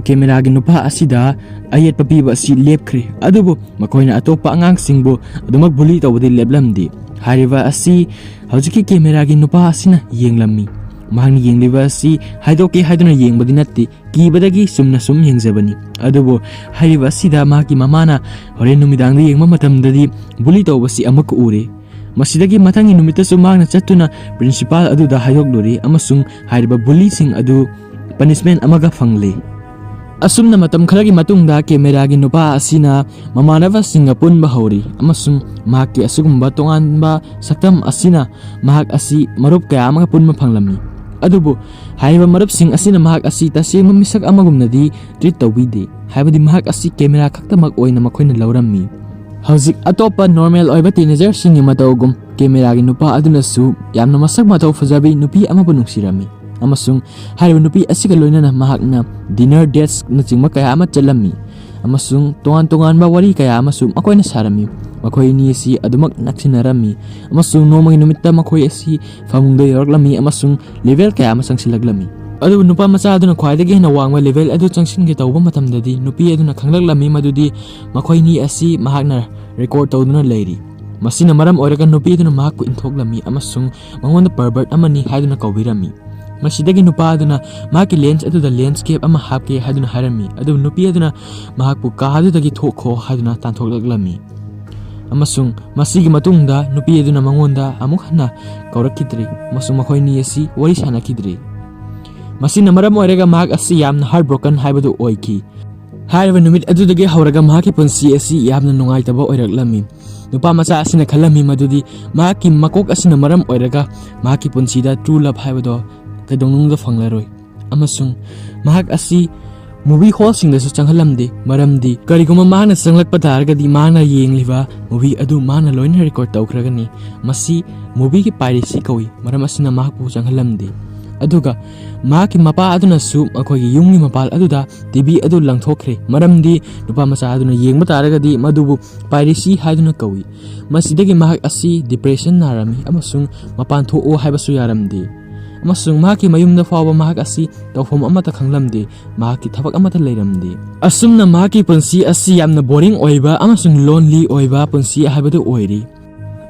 ꯀꯦꯃꯦꯔꯥꯒꯤ ꯅꯨꯄꯥ ꯑꯁꯤꯗ ꯑꯌꯦꯠꯄ ꯄꯤꯕ ꯑꯁꯤ ꯂꯦꯞꯈ꯭ꯔꯦ, ꯑꯗꯨꯕꯨ ꯃꯈꯣꯏꯅ ꯑꯇꯣꯞꯄ ꯑꯉꯥꯡꯁꯤꯡꯕꯨ ꯑꯗꯨꯃꯛ ꯕꯨꯂꯤ ꯇꯧꯕꯗꯤ ꯂꯦꯞꯂꯝꯗꯦ꯫ ꯍꯥꯏꯔꯤꯕ ꯑꯁꯤ ꯍꯧꯖꯤꯛꯀꯤ ꯀꯦꯃꯦꯔꯥꯒꯤ ꯅꯨꯄꯥ ꯑꯁꯤꯅ ꯌꯦꯡꯂꯝꯃꯤ꯫ ꯃꯍꯥꯛꯅ ꯌꯦꯡꯂꯤꯕ ꯑꯁꯤ ꯍꯥꯏꯗꯣꯛꯀꯦ ꯍꯥꯏꯗꯨꯅ ꯌꯦꯡꯕꯗꯤ ꯅꯠꯇꯦ, ꯀꯤꯕꯗꯒꯤ ꯆꯨꯝꯅ ꯁꯨꯝ ꯌꯦꯡꯖꯕꯅꯤ꯫ ꯑꯗꯨꯕꯨ ꯍꯥꯏꯔꯤꯕ ꯑꯁꯤꯗ ꯃꯍꯥꯛꯀꯤ ꯃꯃꯥꯅ ꯍꯣꯔꯦꯟ ꯅꯨꯃꯤꯗꯥꯡꯗ ꯌꯦꯡꯕ ꯃꯇꯝꯗꯗꯤ ꯕꯨꯂꯤ ꯇꯧꯕꯁꯤ ꯑꯃꯨꯛꯀ ꯎꯔꯦ꯫ ꯃꯁꯤꯗꯒꯤ ꯃꯊꯪꯒꯤ ꯅꯨꯃꯤꯠꯇꯁꯨ ꯃꯍꯥꯛꯅ ꯆꯠꯇꯨꯅ ꯄ꯭ꯔꯤꯟꯁꯤꯄꯥꯜ ꯑꯗꯨꯗ ꯍꯥꯏꯗꯣꯛꯂꯨꯔꯤ ꯑꯃꯁꯨꯡ ꯍꯥꯏꯔꯤꯕ ꯕꯨꯂꯤꯁꯤꯡ ꯑꯗꯨ ꯄꯅꯤꯁꯃꯦꯟ ꯑꯃꯒ ꯐꯪꯂꯤ꯫ ꯑꯁꯨꯝꯅ ꯃꯇꯝ ꯈꯔꯒꯤ ꯃꯇꯨꯡꯗ ꯀꯦꯃꯦꯔꯥꯒꯤ ꯅꯨꯄꯥ ꯑꯁꯤꯅ ꯃꯃꯥꯟꯅꯕꯁꯤꯡꯒ ꯄꯨꯟꯕ ꯍꯧꯔꯤ ꯑꯃꯁꯨꯡ ꯃꯍꯥꯛꯀꯤ ꯑꯁꯤꯒꯨꯝꯕ ꯇꯣꯉꯥꯟꯕ ꯁꯛꯇꯝ ꯑꯁꯤꯅ ꯃꯍꯥꯛ ꯑꯁꯤ ꯃꯔꯨꯞ ꯀꯌꯥ ꯑꯃꯒ ꯄꯨꯟꯕ ꯐꯪꯂꯝꯃꯤ꯫ ꯑꯗꯨꯕꯨ ꯍꯥꯏꯔꯤꯕ ꯃꯔꯨꯞꯁꯤꯡ ꯑꯁꯤꯅ ꯃꯍꯥꯛ ꯑꯁꯤ ꯇꯁꯦꯡꯕ ꯃꯤꯁꯛ ꯑꯃꯒꯨꯝꯅꯗꯤ ꯇ꯭ꯔꯤꯠ ꯇꯧꯕꯤꯗꯦ, ꯍꯥꯏꯕꯗꯤ ꯃꯍꯥꯛ ꯑꯁꯤ ꯀꯦꯃꯦꯔꯥ ꯈꯛꯇꯃꯛ ꯑꯣꯏꯅ ꯃꯈꯣꯏꯅ ꯂꯧꯔꯝꯃꯤ꯫ ꯍꯧꯖꯤꯛ ꯑꯇꯣꯞꯄ ꯅꯣꯔꯃꯦꯜ ꯑꯣꯏꯕ ꯇꯤꯅꯦꯖꯔꯁꯤꯡꯒꯤ ꯃꯇꯧꯒꯨꯝ ꯀꯦꯃꯦꯔꯥꯒꯤ ꯅꯨꯄꯥ ꯑꯗꯨꯅꯁꯨ ꯌꯥꯝꯅ ꯃꯁꯛ ꯃꯇꯧ ꯐꯖꯕꯤ ꯅꯨꯄꯤ ꯑꯃꯕꯨ ꯅꯨꯡꯁꯤꯔꯝꯃꯤ ꯑꯃꯁꯨꯡ ꯍꯥꯏꯔꯤꯕ ꯅꯨꯄꯤ ꯑꯁꯤꯒ ꯂꯣꯏꯅꯅ ꯃꯍꯥꯛꯅ ꯗꯤꯅꯔ ꯗꯦꯠꯁꯅꯆꯤꯡꯕ ꯀꯌꯥ ꯑꯃ ꯆꯠꯂꯝꯃꯤ ꯑꯃꯁꯨꯡ ꯇꯣꯉꯥꯟ ꯇꯣꯉꯥꯟꯕ ꯋꯥꯔꯤ ꯀꯌꯥ ꯑꯃꯁꯨ ꯃꯈꯣꯏꯅ ꯁꯥꯔꯝꯃꯤ꯫ ꯃꯈꯣꯏ ꯑꯅꯤ ꯑꯁꯤ ꯑꯗꯨꯃꯛ ꯅꯛꯁꯤꯟꯅꯔꯝꯃꯤ ꯑꯃꯁꯨꯡ ꯅꯣꯡꯃꯒꯤ ꯅꯨꯃꯤꯠꯇ ꯃꯈꯣꯏ ꯑꯁꯤ ꯐꯃꯨꯡꯗ ꯌꯧꯔꯛꯂꯝꯃꯤ ꯑꯃꯁꯨꯡ ꯂꯦꯚꯦꯜ ꯀꯌꯥ ꯑꯃ ꯆꯪꯁꯤꯜꯂꯛꯂꯝꯃꯤ꯫ ꯑꯗꯨꯕꯨ ꯅꯨꯄꯥ ꯃꯆꯥ ꯑꯗꯨꯅ ꯈ꯭ꯋꯥꯏꯗꯒꯤ ꯍꯦꯟꯅ ꯋꯥꯡꯕ ꯂꯦꯚꯦꯜ ꯑꯗꯨ ꯆꯪꯁꯤꯟꯒꯦ ꯇꯧꯕ ꯃꯇꯝꯗꯗꯤ ꯅꯨꯄꯤ ꯑꯗꯨꯅ ꯈꯪꯂꯛꯂꯝꯃꯤ ꯃꯗꯨꯗꯤ ꯃꯈꯣꯏꯅꯤ ꯑꯁꯤ ꯃꯍꯥꯛꯅ ꯔꯦꯀꯣꯔꯗ ꯇꯧꯗꯨꯅ ꯂꯩꯔꯤ꯫ ꯃꯁꯤꯅ ꯃꯔꯝ ꯑꯣꯏꯔꯒ ꯅꯨꯄꯤ ꯑꯗꯨꯅ ꯃꯍꯥꯛꯄꯨ ꯏꯟꯊꯣꯛꯂꯝꯃꯤ ꯑꯃꯁꯨꯡ ꯃꯉꯣꯟꯗ ꯄꯔꯚꯔꯠ ꯑꯃꯅꯤ ꯍꯥꯏꯗꯨꯅ ꯀꯧꯕꯤꯔꯝꯃꯤ꯫ ꯃꯁꯤꯗꯒꯤ ꯅꯨꯄꯥ ꯑꯗꯨꯅ ꯃꯍꯥꯛꯀꯤ ꯂꯦꯟꯁ ꯑꯗꯨꯗ ꯂꯦꯟꯁꯀꯦꯞ ꯑꯃ ꯍꯥꯞꯀꯦ ꯍꯥꯏꯗꯨꯅ ꯍꯥꯏꯔꯝꯃꯤ, ꯑꯗꯨꯕꯨ ꯅꯨꯄꯤ ꯑꯗꯨꯅ ꯃꯍꯥꯛꯄꯨ ꯀꯥ ꯑꯗꯨꯗꯒꯤ ꯊꯣꯛꯈꯣ ꯍꯥꯏꯗꯨꯅ ꯇꯥꯟꯊꯣꯛꯂꯛꯂꯝꯃꯤ꯫ ꯑꯃꯁꯨꯡ ꯃꯁꯤꯒꯤ ꯃꯇꯨꯡꯗ ꯅꯨꯄꯤ ꯑꯗꯨꯅ ꯃꯉꯣꯟꯗ ꯑꯃꯨꯛ ꯍꯟꯅ ꯀꯧꯔꯛꯈꯤꯗ꯭ꯔꯤ ꯑꯃꯁꯨꯡ ꯃꯈꯣꯏꯅꯤ ꯑꯁꯤ ꯋꯥꯔꯤ ꯁꯥꯅꯈꯤꯗ꯭ꯔꯤ꯫ ꯃꯁꯤꯅ ꯃꯔꯝ ꯑꯣꯏꯔꯒ ꯃꯍꯥꯛ ꯑꯁꯤ ꯌꯥꯝꯅ ꯍꯥꯔꯠ ꯕ꯭ꯔꯣꯀꯟ ꯍꯥꯏꯕꯗꯨ ꯑꯣꯏꯈꯤ꯫ ꯍꯥꯏꯔꯤꯕ ꯅꯨꯃꯤꯠ ꯑꯗꯨꯗꯒꯤ ꯍꯧꯔꯒ ꯃꯍꯥꯛꯀꯤ ꯄꯨꯟꯁꯤ ꯑꯁꯤ ꯌꯥꯝꯅ ꯅꯨꯡꯉꯥꯏꯇꯕ ꯑꯣꯏꯔꯛꯂꯝꯃꯤ꯫ ꯅꯨꯄꯥ ꯃꯆꯥ ꯑꯁꯤꯅ ꯈꯜꯂꯝꯃꯤ ꯃꯗꯨꯗꯤ ꯃꯍꯥꯛꯀꯤ ꯃꯀꯣꯛ ꯑꯁꯤꯅ ꯃꯔꯝ ꯑꯣꯏꯔꯒ ꯃꯍꯥꯛꯀꯤ ꯄꯨꯟꯁꯤꯗ ꯇ꯭ꯔꯨ ꯂꯚ ꯍꯥꯏꯕꯗꯣ ꯀꯩꯗꯧꯅꯨꯡꯗ ꯐꯪꯂꯔꯣꯏ꯫ ꯑꯃꯁꯨꯡ ꯃꯍꯥꯛ ꯑꯁꯤ ꯃꯨꯚꯤ ꯍꯣꯜꯁꯤꯡꯗꯁꯨ ꯆꯪꯍꯜꯂꯝꯗꯦ, ꯃꯔꯝꯗꯤ ꯀꯔꯤꯒꯨꯝꯕ ꯃꯍꯥꯛꯅ ꯆꯪꯂꯛꯄ ꯇꯥꯔꯒꯗꯤ ꯃꯍꯥꯛꯅ ꯌꯦꯡꯂꯤꯕ ꯃꯨꯚꯤ ꯑꯗꯨ ꯃꯍꯥꯛꯅ ꯂꯣꯏꯅ ꯔꯦꯀꯣꯔꯗ ꯇꯧꯈ꯭ꯔꯒꯅꯤ꯫ ꯃꯁꯤ ꯃꯨꯚꯤꯒꯤ ꯄꯥꯏꯔꯦꯁꯤ ꯀꯧꯏ, ꯃꯔꯝ ꯑꯁꯤꯅ ꯃꯍꯥꯛꯄꯨ ꯆꯪꯍꯜꯂꯝꯗꯦ꯫ ꯑꯗꯨꯒ ꯃꯍꯥꯛꯀꯤ ꯃꯄꯥ ꯑꯗꯨꯅꯁꯨ ꯃꯈꯣꯏꯒꯤ ꯌꯨꯝꯒꯤ ꯃꯄꯥꯜ ꯑꯗꯨꯗ ꯇꯤꯚꯤ ꯑꯗꯨ ꯂꯪꯊꯣꯛꯈ꯭ꯔꯦ, ꯃꯔꯝꯗꯤ ꯅꯨꯄꯥ ꯃꯆꯥ ꯑꯗꯨꯅ ꯌꯦꯡꯕ ꯇꯥꯔꯒꯗꯤ ꯃꯗꯨꯕꯨ ꯄꯥꯏꯔꯦꯁꯤ ꯍꯥꯏꯗꯨꯅ ꯀꯧꯏ꯫ ꯃꯁꯤꯗꯒꯤ ꯃꯍꯥꯛ ꯑꯁꯤ ꯗꯤꯄ꯭ꯔꯦꯁꯟ ꯅꯥꯔꯝꯃꯤ ꯑꯃꯁꯨꯡ ꯃꯄꯥꯟ ꯊꯣꯛꯑꯣ ꯍꯥꯏꯕꯁꯨ ꯌꯥꯔꯝꯗꯦ꯫ ꯑꯃꯁꯨꯡ ꯃꯍꯥꯛꯀꯤ ꯃꯌꯨꯝꯗ ꯐꯥꯎꯕ ꯃꯍꯥꯛ ꯑꯁꯤ ꯇꯧꯐꯝ ꯑꯃꯠꯇ ꯈꯪꯂꯝꯗꯦ, ꯃꯍꯥꯛꯀꯤ ꯊꯕꯛ ꯑꯃꯠꯇ ꯂꯩꯔꯝꯗꯦ꯫ ꯑꯁꯨꯝꯅ ꯃꯍꯥꯛꯀꯤ ꯄꯨꯟꯁꯤ ꯑꯁꯤ ꯌꯥꯝꯅ ꯕꯣꯔꯤꯡ ꯑꯣꯏꯕ ꯑꯃꯁꯨꯡ ꯂꯣꯟꯂꯤ ꯑꯣꯏꯕ ꯄꯨꯟꯁꯤ ꯍꯥꯏꯕꯗꯨ ꯑꯣꯏꯔꯤ꯫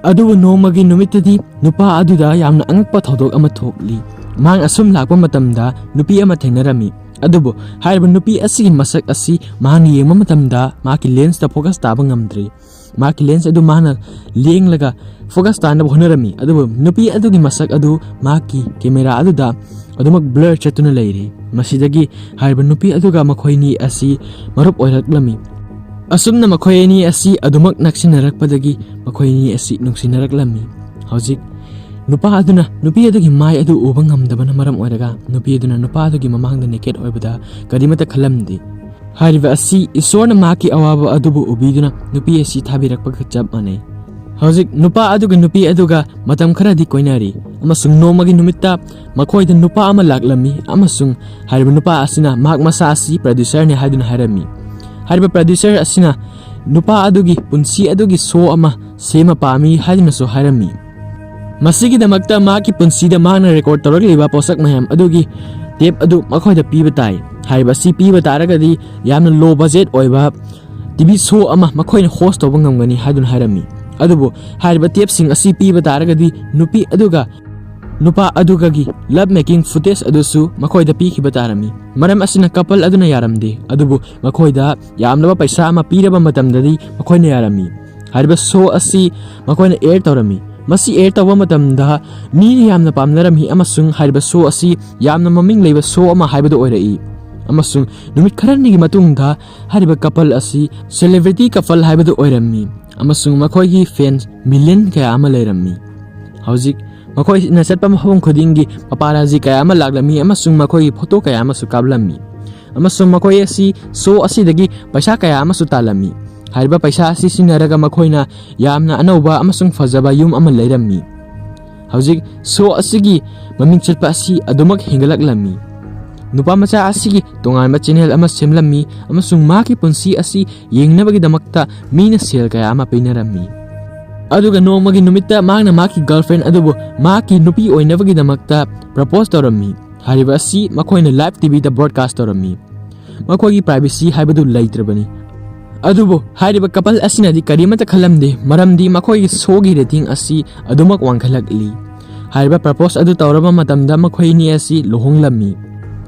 ꯑꯗꯨꯕꯨ ꯅꯣꯡꯃꯒꯤ ꯅꯨꯃꯤꯠꯇꯗꯤ ꯅꯨꯄꯥ ꯑꯗꯨꯗ ꯌꯥꯝꯅ ꯑꯉꯛꯄ ꯊꯧꯗꯣꯛ ꯑꯃ ꯊꯣꯛꯂꯤ꯫ ꯃꯍꯥꯛ ꯑꯁꯨꯝ ꯂꯥꯛꯄ ꯃꯇꯝꯗ ꯅꯨꯄꯤ ꯑꯃ ꯊꯦꯡꯅꯔꯝꯃꯤ꯫ ꯑꯗꯨꯕꯨ ꯍꯥꯏꯔꯤꯕ ꯅꯨꯄꯤ ꯑꯁꯤꯒꯤ ꯃꯁꯛ ꯑꯁꯤ ꯃꯍꯥꯛꯅ ꯌꯦꯡꯕ ꯃꯇꯝꯗ ꯃꯍꯥꯛꯀꯤ ꯂꯦꯟꯁꯇ ꯐꯣꯀꯁ ꯇꯥꯕ ꯉꯝꯗ꯭ꯔꯤ꯫ ꯃꯍꯥꯛꯀꯤ lens ꯑꯗꯨ ꯃꯥꯅ ꯂꯦꯡꯂꯒ focus ꯇꯥꯅꯕ ꯍꯣꯠꯅꯔꯝꯃꯤ, ꯑꯗꯨꯕꯨ ꯅꯨꯄꯤ ꯑꯗꯨꯒꯤ ꯃꯁꯛ ꯑꯗꯨ ꯃꯍꯥꯛꯀꯤ camera ꯑꯗꯨꯗ ꯑꯗꯨꯃꯛ blur ꯆꯠꯇꯨꯅ ꯂꯩꯔꯤ꯫ ꯃꯁꯤꯗꯒꯤ ꯍꯥꯏꯔꯤꯕ ꯅꯨꯄꯤ ꯑꯗꯨꯒ ꯃꯈꯣꯏꯅꯤ ꯑꯁꯤ ꯃꯔꯨꯞ ꯑꯣꯏꯔꯛꯂꯝꯃꯤ꯫ ꯑꯁꯨꯝꯅ ꯃꯈꯣꯏ ꯑꯅꯤ ꯑꯁꯤ ꯑꯗꯨꯃꯛ ꯅꯛꯁꯤꯟꯅꯔꯛꯄꯗꯒꯤ ꯃꯈꯣꯏ ꯑꯅꯤ ꯑꯁꯤ ꯅꯨꯡꯁꯤꯅꯔꯛꯂꯝꯃꯤ꯫ ꯍꯧꯖꯤꯛ ꯅꯨꯄꯥ ꯑꯗꯨꯅ ꯅꯨꯄꯤ ꯑꯗꯨꯒꯤ ꯃꯥꯏ ꯑꯗꯨ ꯎꯕ ꯉꯝꯗꯕꯅ ꯃꯔꯝ ꯑꯣꯏꯔꯒ ꯅꯨꯄꯤ ꯑꯗꯨꯅ ꯅꯨꯄꯥ ꯑꯗꯨꯒꯤ ꯃꯃꯥꯡꯗ naked ꯑꯣꯏꯕꯗ ꯀꯔꯤꯃꯠꯇ ꯈꯜꯂꯝꯗꯦ꯫ ꯍꯥꯏꯔꯤꯕ ꯑꯁꯤ ꯏꯁꯣꯔꯅ ꯃꯍꯥꯛꯀꯤ ꯑꯋꯥꯕ ꯑꯗꯨꯕꯨ ꯎꯕꯤꯗꯨꯅ ꯅꯨꯄꯤ ꯑꯁꯤ ꯊꯥꯕꯤꯔꯛꯄꯒ ꯆꯞ ꯃꯥꯟꯅꯩ꯫ ꯍꯧꯖꯤꯛ ꯅꯨꯄꯥ ꯑꯗꯨꯒ ꯅꯨꯄꯤ ꯑꯗꯨꯒ ꯃꯇꯝ ꯈꯔꯗꯤ ꯀꯣꯏꯅꯔꯤ, ꯑꯃꯁꯨꯡ ꯅꯣꯡꯃꯒꯤ ꯅꯨꯃꯤꯠꯇ ꯃꯈꯣꯏꯗ ꯅꯨꯄꯥ ꯑꯃ ꯂꯥꯛꯂꯝꯃꯤ, ꯑꯃꯁꯨꯡ ꯍꯥꯏꯔꯤꯕ ꯅꯨꯄꯥ ꯑꯁꯤꯅ ꯃꯍꯥꯛ ꯃꯁꯥ ꯑꯁꯤ producerꯅꯤ ꯍꯥꯏꯗꯨꯅ ꯍꯥꯏꯔꯝꯃꯤ꯫ ꯍꯥꯏꯔꯤꯕ producer ꯑꯁꯤꯅ ꯅꯨꯄꯥ ꯑꯗꯨꯒꯤ ꯄꯨꯟꯁꯤ ꯑꯗꯨꯒꯤ show ꯑꯃ ꯁꯦꯝꯕ ꯄꯥꯝꯃꯤ ꯍꯥꯏꯗꯨꯅꯁꯨ ꯍꯥꯏꯔꯝꯃꯤ꯫ ꯃꯁꯤꯒꯤꯗꯃꯛꯇ ꯃꯍꯥꯛꯀꯤ ꯄꯨꯟꯁꯤꯗ ꯃꯍꯥꯛꯅ record ꯇꯧꯔꯛꯂꯤꯕ ꯄꯣꯠꯁꯛ ꯃꯌꯥꯝ ꯑꯗꯨꯒꯤ tape ꯑꯗꯨ ꯃꯈꯣꯏꯗ ꯄꯤꯕ ꯇꯥꯏ꯫ ꯍꯥꯏꯔꯤꯕ ꯑꯁꯤ ꯄꯤꯕ ꯇꯥꯔꯒꯗꯤ ꯌꯥꯝꯅ low budget ꯑꯣꯏꯕ TV show ꯑꯃ ꯃꯈꯣꯏꯅ host ꯇꯧꯕ ꯉꯝꯒꯅꯤ ꯍꯥꯏꯗꯨꯅ ꯍꯥꯏꯔꯝꯃꯤ꯫ ꯑꯗꯨꯕꯨ ꯍꯥꯏꯔꯤꯕ tapeꯁꯤꯡ ꯑꯁꯤ ꯄꯤꯕ ꯇꯥꯔꯒꯗꯤ ꯅꯨꯄꯤ ꯑꯗꯨꯒ ꯅꯨꯄꯥ ꯑꯗꯨꯒꯒꯤ love making footage ꯑꯗꯨꯁꯨ ꯃꯈꯣꯏꯗ ꯄꯤꯈꯤꯕ ꯇꯥꯔꯝꯃꯤ꯫ ꯃꯔꯝ ꯑꯁꯤꯅ couple ꯑꯗꯨꯅ ꯌꯥꯔꯝꯗꯦ, ꯑꯗꯨꯕꯨ ꯃꯈꯣꯏꯗ ꯌꯥꯝꯂꯕ ꯄꯩꯁꯥ ꯑꯃ ꯄꯤꯔꯕ ꯃꯇꯝꯗꯗꯤ ꯃꯈꯣꯏꯅ ꯌꯥꯔꯝꯃꯤ꯫ ꯍꯥꯏꯔꯤꯕ show ꯑꯁꯤ ꯃꯈꯣꯏꯅ air ꯇꯧꯔꯝꯃꯤ꯫ ꯃꯁꯤ air ꯇꯧꯕ ꯃꯇꯝꯗ ꯃꯤ ꯌꯥꯝꯅ ꯄꯥꯝꯅꯔꯝꯃꯤ, ꯑꯃꯁꯨꯡ ꯍꯥꯏꯔꯤꯕ show ꯑꯁꯤ ꯌꯥꯝꯅ ꯃꯃꯤꯡ ꯂꯩꯕ show ꯑꯃ ꯍꯥꯏꯕꯗꯨ ꯑꯣꯏꯔꯛꯏ꯫ ꯑꯃꯁꯨꯡ ꯅꯨꯃꯤꯠ ꯈꯔꯅꯤꯒꯤ ꯃꯇꯨꯡꯗ ꯍꯥꯏꯔꯤꯕ couple ꯑꯁꯤ celebrity couple ꯍꯥꯏꯕꯗꯨ ꯑꯣꯏꯔꯝꯃꯤ, ꯑꯃꯁꯨꯡ ꯃꯈꯣꯏꯒꯤ fans million ꯀꯌꯥ ꯑꯃ ꯂꯩꯔꯝꯃꯤ꯫ ꯍꯧꯖꯤꯛ ꯃꯈꯣꯏꯅ ꯆꯠꯄ ꯃꯐꯝ ꯈꯨꯗꯤꯡꯒꯤ paparazzi ꯀꯌꯥ ꯑꯃ ꯂꯥꯛꯂꯝꯃꯤ, ꯑꯃꯁꯨꯡ ꯃꯈꯣꯏꯒꯤ photo ꯀꯌꯥ ꯑꯃꯁꯨ ꯀꯥꯞꯂꯝꯃꯤ꯫ ꯑꯃꯁꯨꯡ ꯃꯈꯣꯏ ꯑꯁꯤ show ꯑꯁꯤꯗꯒꯤ ꯄꯩꯁꯥ ꯀꯌꯥ ꯑꯃꯁꯨ ꯇꯥꯜꯂꯝꯃꯤ꯫ ꯍꯥꯏꯔꯤꯕ ꯄꯩꯁꯥ ꯑꯁꯤ ꯁꯤꯖꯤꯟꯅꯔꯒ ꯃꯈꯣꯏꯅ ꯌꯥꯝꯅ ꯑꯅꯧꯕ ꯑꯃꯁꯨꯡ ꯐꯖꯕ ꯌꯨꯝ ꯑꯃ ꯂꯩꯔꯝꯃꯤ꯫ ꯍꯧꯖꯤꯛ show ꯑꯁꯤꯒꯤ ꯃꯃꯤꯡ ꯆꯠꯄ ꯑꯁꯤ ꯑꯗꯨꯃꯛ ꯍꯦꯟꯒꯠꯂꯛꯂꯝꯃꯤ꯫ ꯅꯨꯄꯥ ꯃꯆꯥ ꯑꯁꯤꯒꯤ ꯇꯣꯉꯥꯟꯕ channel ꯑꯃ ꯁꯦꯝꯂꯝꯃꯤ, ꯑꯃꯁꯨꯡ ꯃꯍꯥꯛꯀꯤ ꯄꯨꯟꯁꯤ ꯑꯁꯤ ꯌꯦꯡꯅꯕꯒꯤꯗꯃꯛꯇ ꯃꯤꯅ ꯁꯦꯜ ꯀꯌꯥ ꯑꯃ ꯄꯤꯅꯔꯝꯃꯤ꯫ ꯑꯗꯨꯒ ꯅꯣꯡꯃꯒꯤ ꯅꯨꯃꯤꯠꯇ ꯃꯍꯥꯛꯅ ꯃꯍꯥꯛꯀꯤ girlfriend ꯑꯗꯨꯕꯨ ꯃꯍꯥꯛꯀꯤ ꯅꯨꯄꯤ ꯑꯣꯏꯅꯕꯒꯤꯗꯃꯛꯇ propose ꯇꯧꯔꯝꯃꯤ꯫ ꯍꯥꯏꯔꯤꯕ ꯑꯁꯤ ꯃꯈꯣꯏꯅ live TVꯗ broadcast ꯇꯧꯔꯝꯃꯤ꯫ ꯃꯈꯣꯏꯒꯤ privacy ꯍꯥꯏꯕꯗꯨ ꯂꯩꯇ꯭ꯔꯕꯅꯤ꯫ ꯑꯗꯨꯕꯨ ꯍꯥꯏꯔꯤꯕ couple ꯑꯁꯤꯅꯗꯤ ꯀꯔꯤꯃꯠꯇ ꯈꯜꯂꯝꯗꯦ, ꯃꯔꯝꯗꯤ ꯃꯈꯣꯏꯒꯤ showꯒꯤ rating ꯑꯁꯤ ꯑꯗꯨꯃꯛ ꯋꯥꯡꯈꯠꯂꯛꯂꯤ꯫ ꯍꯥꯏꯔꯤꯕ propose ꯑꯗꯨ ꯇꯧꯔꯕ ꯃꯇꯝꯗ ꯃꯈꯣꯏ ꯑꯅꯤ ꯑꯁꯤ ꯂꯨꯍꯣꯡꯂꯝꯃꯤ꯫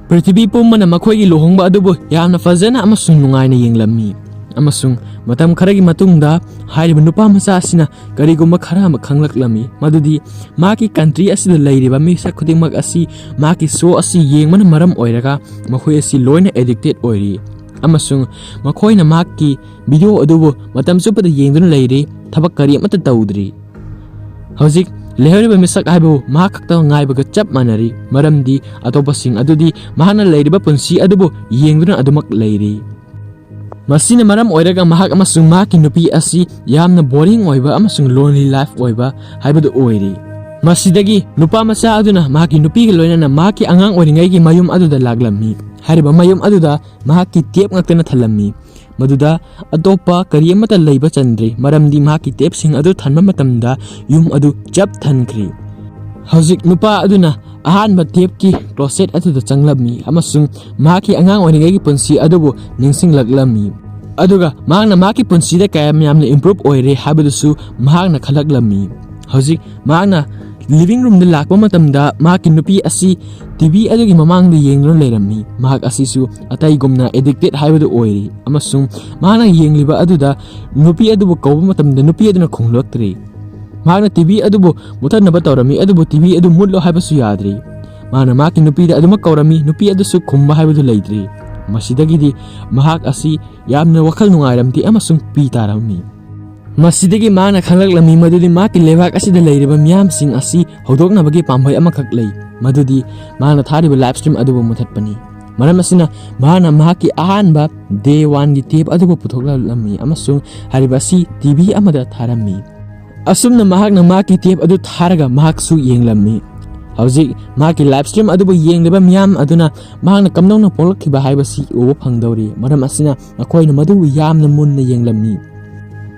ꯄ꯭ꯔꯤꯊꯤꯕꯤ ꯄꯨꯝꯕꯅ ꯃꯈꯣꯏꯒꯤ ꯂꯨꯍꯣꯡꯕ ꯑꯗꯨꯕꯨ ꯌꯥꯝꯅ ꯐꯖꯅ ꯑꯃꯁꯨꯡ ꯅꯨꯡꯉꯥꯏꯅ ꯌꯦꯡꯂꯝꯃꯤ꯫ ꯑꯃꯁꯨꯡ ꯃꯇꯝ ꯈꯔꯒꯤ ꯃꯇꯨꯡꯗ ꯍꯥꯏꯔꯤꯕ ꯅꯨꯄꯥ ꯃꯆꯥ ꯑꯁꯤꯅ ꯀꯔꯤꯒꯨꯝꯕ ꯈꯔ ꯑꯃ ꯈꯪꯂꯛꯂꯝꯃꯤ, ꯃꯗꯨꯗꯤ ꯃꯍꯥꯛꯀꯤ country ꯑꯁꯤꯗ ꯂꯩꯔꯤꯕ ꯃꯤꯁꯛ ꯈꯨꯗꯤꯡꯃꯛ ꯑꯁꯤ ꯃꯍꯥꯛꯀꯤ show ꯑꯁꯤ ꯌꯦꯡꯕꯅ ꯃꯔꯝ ꯑꯣꯏꯔꯒ ꯃꯈꯣꯏ ꯑꯁꯤ ꯂꯣꯏꯅ addicted ꯑꯣꯏꯔꯤ, ꯑꯃꯁꯨꯡ ꯃꯈꯣꯏꯅ ꯃꯍꯥꯛꯀꯤ video ꯑꯗꯨꯕꯨ ꯃꯇꯝ ꯆꯨꯞꯄꯗ ꯌꯦꯡꯗꯨꯅ ꯂꯩꯔꯤ, ꯊꯕꯛ ꯀꯔꯤ ꯑꯃꯠꯇ ꯇꯧꯗ꯭ꯔꯤ꯫ ꯍꯧꯖꯤꯛ ꯂꯩꯍꯧꯔꯤꯕ ꯃꯤꯁꯛ ꯍꯥꯏꯕꯕꯨ ꯃꯍꯥꯛ ꯈꯛꯇ ꯉꯥꯏꯕꯒ ꯆꯞ ꯃꯥꯟꯅꯔꯤ, ꯃꯔꯝꯗꯤ ꯑꯇꯣꯞꯄꯁꯤꯡ ꯑꯗꯨꯗꯤ ꯃꯍꯥꯛꯅ ꯂꯩꯔꯤꯕ ꯄꯨꯟꯁꯤ ꯑꯗꯨꯕꯨ ꯌꯦꯡꯗꯨꯅ ꯑꯗꯨꯃꯛ ꯂꯩꯔꯤ꯫ ꯃꯁꯤꯅ ꯃꯔꯝ ꯑꯣꯏꯔꯒ ꯃꯍꯥꯛ ꯑꯃꯁꯨꯡ ꯃꯍꯥꯛꯀꯤ ꯅꯨꯄꯤ ꯑꯁꯤ ꯌꯥꯝꯅ boring ꯑꯣꯏꯕ ꯑꯃꯁꯨꯡ lonely life ꯑꯣꯏꯕ ꯍꯥꯏꯕꯗꯨ ꯑꯣꯏꯔꯤ꯫ ꯃꯁꯤꯗꯒꯤ ꯅꯨꯄꯥ ꯃꯆꯥ ꯑꯗꯨꯅ ꯃꯍꯥꯛꯀꯤ ꯅꯨꯄꯤꯒ ꯂꯣꯏꯅꯅ ꯃꯍꯥꯛꯀꯤ ꯑꯉꯥꯡ ꯑꯣꯏꯔꯤꯉꯩꯒꯤ ꯃꯌꯨꯝ ꯑꯗꯨꯗ ꯂꯥꯛꯂꯝꯃꯤ꯫ ꯍꯥꯏꯔꯤꯕ ꯃꯌꯨꯝ ꯑꯗꯨꯗ ꯃꯍꯥꯛꯀꯤ tape ꯉꯥꯛꯇꯅ ꯊꯜꯂꯝꯃꯤ, ꯃꯗꯨꯗ ꯑꯇꯣꯞꯄ ꯀꯔꯤ ꯑꯃꯠꯇ ꯂꯩꯕ ꯆꯟꯗ꯭ꯔꯤ, ꯃꯔꯝꯗꯤ ꯃꯍꯥꯛꯀꯤ tapeꯁꯤꯡ ꯑꯗꯨ ꯊꯟꯕ ꯃꯇꯝꯗ ꯌꯨꯝ ꯑꯗꯨ ꯆꯞ ꯊꯟꯈ꯭ꯔꯤ꯫ ꯍꯧꯖꯤꯛ ꯅꯨꯄꯥ ꯑꯗꯨꯅ ꯑꯍꯥꯟꯕ tapeꯀꯤ closet ꯑꯗꯨꯗ ꯆꯪꯂꯝꯃꯤ ꯑꯃꯁꯨꯡ ꯃꯍꯥꯛꯀꯤ ꯑꯉꯥꯡ ꯑꯣꯏꯔꯤꯉꯩꯒꯤ ꯄꯨꯟꯁꯤ ꯑꯗꯨꯕꯨ ꯅꯤꯡꯁꯤꯡꯂꯛꯂꯝꯃꯤ꯫ ꯑꯗꯨꯒ ꯃꯍꯥꯛꯅ ꯃꯍꯥꯛꯀꯤ ꯄꯨꯟꯁꯤꯗ ꯀꯌꯥꯝ ꯌꯥꯝꯅ improve ꯑꯣꯏꯔꯦ ꯍꯥꯏꯕꯗꯨꯁꯨ ꯃꯍꯥꯛꯅ ꯈꯜꯂꯛꯂꯝꯃꯤ꯫ ꯍꯧꯖꯤꯛ ꯃꯍꯥꯛꯅ living roomꯗ ꯂꯥꯛꯄ ꯃꯇꯝꯗ ꯃꯍꯥꯛꯀꯤ ꯅꯨꯄꯤ ꯑꯁꯤ TV ꯑꯗꯨꯒꯤ ꯃꯃꯥꯡꯗ ꯌꯦꯡꯗꯨꯅ ꯂꯩꯔꯝꯃꯤ꯫ ꯃꯍꯥꯛ ꯑꯁꯤꯁꯨ ꯑꯇꯩꯒꯨꯝꯅ addicted ꯍꯥꯏꯕꯗꯨ ꯑꯣꯏꯔꯤ, ꯑꯃꯁꯨꯡ ꯃꯍꯥꯛꯅ ꯌꯦꯡꯂꯤꯕ ꯑꯗꯨꯗ ꯅꯨꯄꯤ ꯑꯗꯨꯕꯨ ꯀꯧꯕ ꯃꯇꯝꯗ ꯅꯨꯄꯤ ꯑꯗꯨꯅ ꯈꯨꯝꯂꯛꯇ꯭ꯔꯤ꯫ ꯃꯍꯥꯛꯅ TV ꯑꯗꯨꯕꯨ ꯃꯨꯊꯠꯅꯕ ꯇꯧꯔꯝꯃꯤ, ꯑꯗꯨꯕꯨ TV ꯑꯗꯨ ꯃꯨꯠꯂꯣ ꯍꯥꯏꯕꯁꯨ ꯌꯥꯗ꯭ꯔꯤ꯫ ꯃꯍꯥꯛꯅ ꯃꯍꯥꯛꯀꯤ ꯅꯨꯄꯤꯗ ꯑꯗꯨꯃꯛ ꯀꯧꯔꯝꯃꯤ, ꯅꯨꯄꯤ ꯑꯗꯨꯁꯨ ꯈꯨꯝꯕ ꯍꯥꯏꯕꯗꯨ ꯂꯩꯇ꯭ꯔꯤ꯫ ꯃꯁꯤꯗꯒꯤꯗꯤ ꯃꯍꯥꯛ ꯑꯁꯤ ꯌꯥꯝꯅ ꯋꯥꯈꯜ ꯅꯨꯡꯉꯥꯏꯔꯝꯗꯦ ꯑꯃꯁꯨꯡ ꯄꯤ ꯇꯥꯔꯝꯃꯤ꯫ ꯃꯁꯤꯗꯒꯤ ꯃꯍꯥꯛꯅ ꯈꯪꯂꯛꯂꯝꯃꯤ ꯃꯗꯨꯗꯤ ꯃꯍꯥꯛꯀꯤ ꯂꯩꯕꯥꯛ ꯑꯁꯤꯗ ꯂꯩꯔꯤꯕ ꯃꯤꯌꯥꯝꯁꯤꯡ ꯑꯁꯤ ꯍꯧꯗꯣꯛꯅꯕꯒꯤ ꯄꯥꯝꯕꯩ ꯑꯃꯈꯛ ꯂꯩ, ꯃꯗꯨꯗꯤ ꯃꯍꯥꯛꯅ ꯊꯥꯔꯤꯕ live stream ꯑꯗꯨꯕꯨ ꯃꯨꯊꯠꯄꯅꯤ꯫ ꯃꯔꯝ ꯑꯁꯤꯅ ꯃꯍꯥꯛꯅ ꯃꯍꯥꯛꯀꯤ ꯑꯍꯥꯟꯕ day oneꯒꯤ tape ꯑꯗꯨꯕꯨ ꯄꯨꯊꯣꯛꯂꯛꯂꯝꯃꯤ ꯑꯃꯁꯨꯡ ꯍꯥꯏꯔꯤꯕ ꯑꯁꯤ TV ꯑꯃꯗ ꯊꯥꯔꯝꯃꯤ꯫ ꯑꯁꯨꯝꯅ ꯃꯍꯥꯛꯅ ꯃꯍꯥꯛꯀꯤ tape ꯑꯗꯨ ꯊꯥꯔꯒ ꯃꯍꯥꯛꯁꯨ ꯌꯦꯡꯂꯝꯃꯤ꯫ ꯍꯧꯖꯤꯛ ꯃꯍꯥꯛꯀꯤ live stream ꯑꯗꯨꯕꯨ ꯌꯦꯡꯂꯤꯕ ꯃꯤꯌꯥꯝ ꯑꯗꯨꯅ ꯃꯍꯥꯛꯅ ꯀꯝꯗꯧꯅ ꯄꯣꯛꯂꯛꯈꯤꯕ ꯍꯥꯏꯕꯁꯤ ꯎꯕ ꯐꯪꯗꯧꯔꯤ, ꯃꯔꯝ ꯑꯁꯤꯅ ꯃꯈꯣꯏꯅ ꯃꯗꯨꯕꯨ ꯌꯥꯝꯅ ꯃꯨꯟꯅ ꯌꯦꯡꯂꯝꯃꯤ꯫